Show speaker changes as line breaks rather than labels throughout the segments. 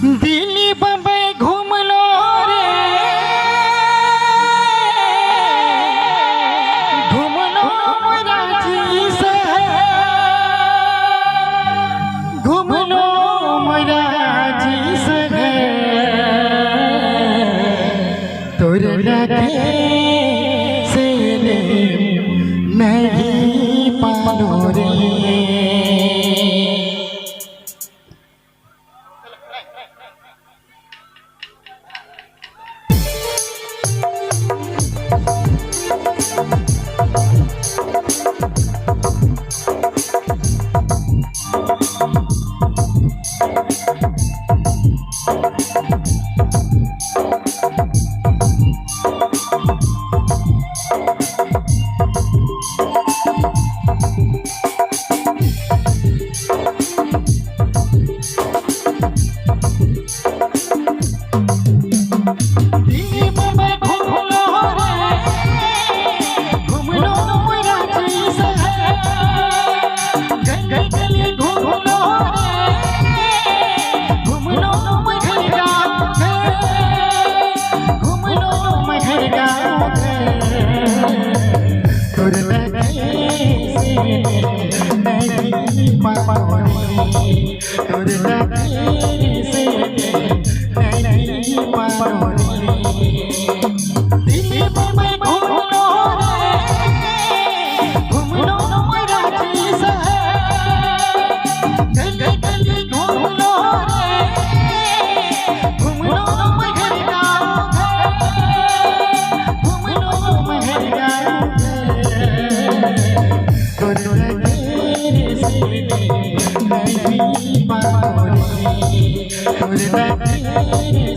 दिल्ली बम्बई घूमलो रे, घूमलो रांची शहर, घूमलो रांची शहर। तोर लगे से नहीं पालो रे। दिल्ली बम्बई घूमलो रे, घूमलो रांची शहर, गली गली घूमलो रे, घूमलो घर गाँव घर, घूमलो घर गाँव घर। तोर लगे से नहीं पालो रे, तोर लगे से नहीं पालो रे। दिल्ली बम्बई घूमलो रे, घूमलो रांची शहर, गली गली घूमलो रे, घूमलो घर गाँव घर, घूमलो घर गाँव घर। तोर लगे से नहीं पालो रे, तोर लगे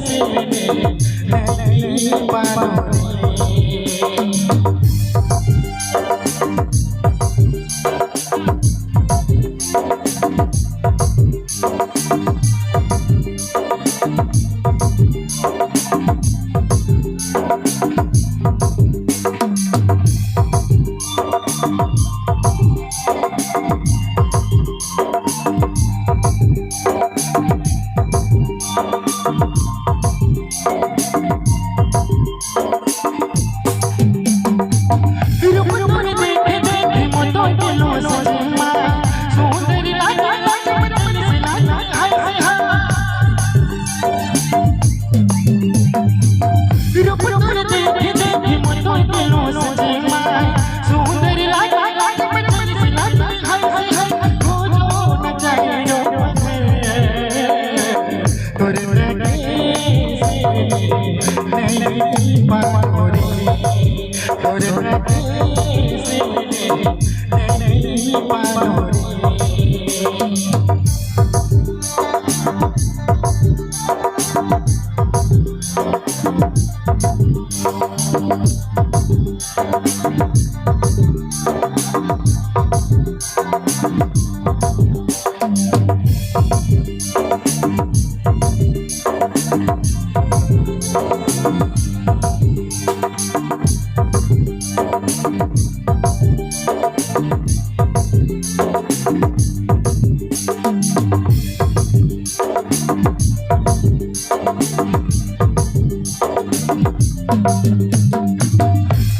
से नहीं पालो रे। रूप रूप देखे देखे मोतो दिलो सजमा, सुंदर लागे बदन से लागे हाय हाय हाय। रूप रूप देखे देखे मोतो दिलो सजमा, सुंदर लागे बदन से लागे हाय हाय हाय। खोजो न चाहिए तोर लगे से नहीं पालो रे, तोर लगे से नहीं पालो रे।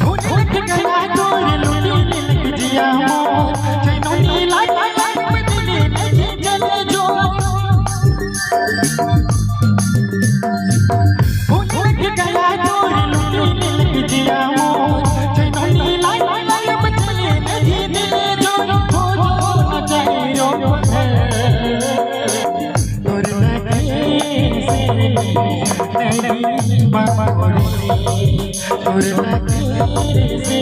फूल गया तोर लुटी लग जिया मोर, चैनोनी लागे बदले नहीं चले जो। फूल गया तोर लुटी लग जिया मोर, चैनोनी लागे बदले नहीं दिले जो। खोजो न चाहिए तोर लगे से नहीं पालो रे, तोर लगे से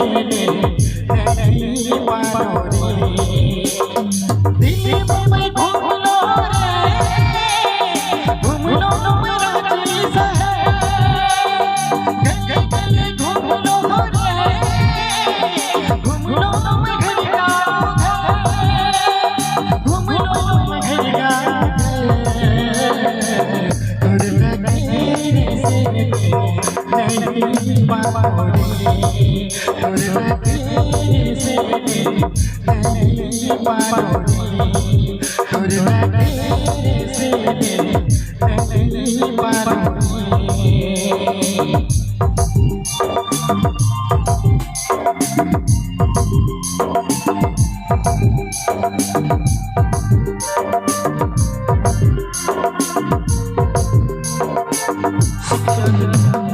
नहीं पालो रे। दिल्ली बम्बई घूमलो रे, घूमलो रांची शहर, गली गली घूमलो रे, घूमलो घर गाँव घर, घूमलो घर गाँव घर। तोर लगे से नहीं पालो रे, तोर लगे से नहीं पालो रे, तोर लगे से नहीं। शिक्षण।